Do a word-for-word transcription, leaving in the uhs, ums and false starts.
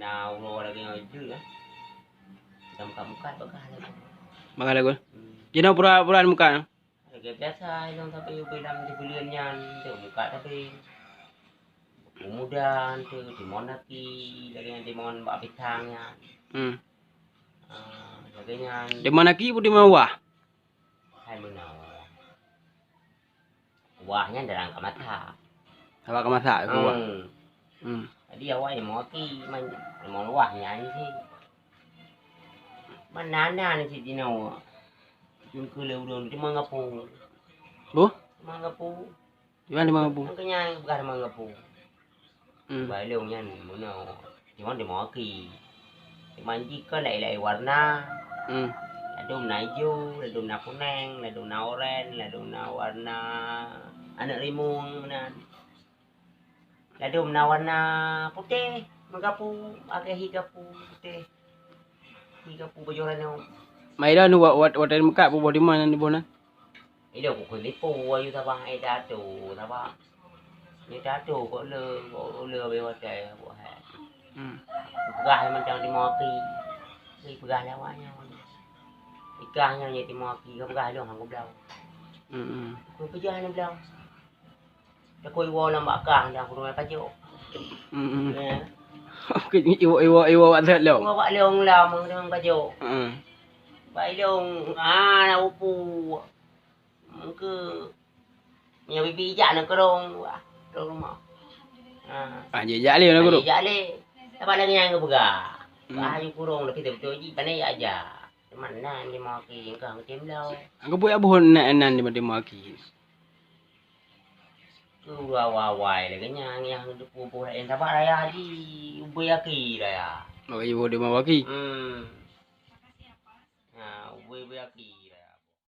Ah, uroe lagèe nyoe jeuet, eh. Lam mukat-mukat bagah lagu. Bagah lagu. Hmm. Jinoe pura-pura mukat. Lagèe biasa, ilong tapi ubé lam di buleuen nyan, tu mukat tapi. Pemuda tu, Timon Aki, lagèe nyan Timon bak Pisang nyan. Hmm. Ah, lagèe nyan. Timon Aki pun di mawah. Hai meunoe. Wah nyan dalam ka masak. Awak ka masak, hmm, wah. Hmm. Jadi awak nyang meuaki, man, man wah nyan cit. Man na-na ni cit jinoe. Jungkeue lé ulôn teuma ngapu. Boh? Teuma ngapu. Di mana teuma ngapu? Nyan keuh nyan peugah teuma ngapu. Hmm. Bak ilong nyan meunoe. Cuma teuma aki. Teuma jih kan laén-laén warna. Hmm. Ladôm na ijo, ladôm na kuneng, ladôm na oren, ladôm na warna aneuk rimueng meunan. Ladôm na warna putéh, meugapu, akhé hi gapu putéh. Hi gapu bajoran nyoe. Mai dah nu wat, wat, watèe meukat buboh dimana ni boh nan? Ilong kukheun lipô ayue sabah, eh, tato sabah. Ni tato kok le, kok le abéh watèe buah hai. Hmm. Peugah macam di maki. Ni peugah lé awak nyan. Ikah nyan nyang di maki, ka peugah lôn hang kubloe. Hmm, hmm. Kupeugah nyan bloe. Takoi iwoe lam bakah dah kurungan pajok. Hmm, hmm. Ya. Iwoe, iwoe, iwoe bak that lôn. Iwoe bak lôn lam kurungan pajok. Hmm. Bak ilong, ah, na upu. Mungke nyoe bibi ijak na keurong, wah, keurong rumoh. Ha. Ah, jijak lé na keurong. Jijak lé. Tapi lagèe nyan geupeugah. Hmm. Wah, aju keurong, tapi beutôi jih, pane ya aja. Teuma nan di maki, engkau meutim lau. Angka buet aboh nan, nan di maki. Keudua wawai lagèe nyan, nyang di puboh laén, sabab raya jih, ubé aki raya. Maka iboh di maki. Hmm. Ha, ubé-ubé aki.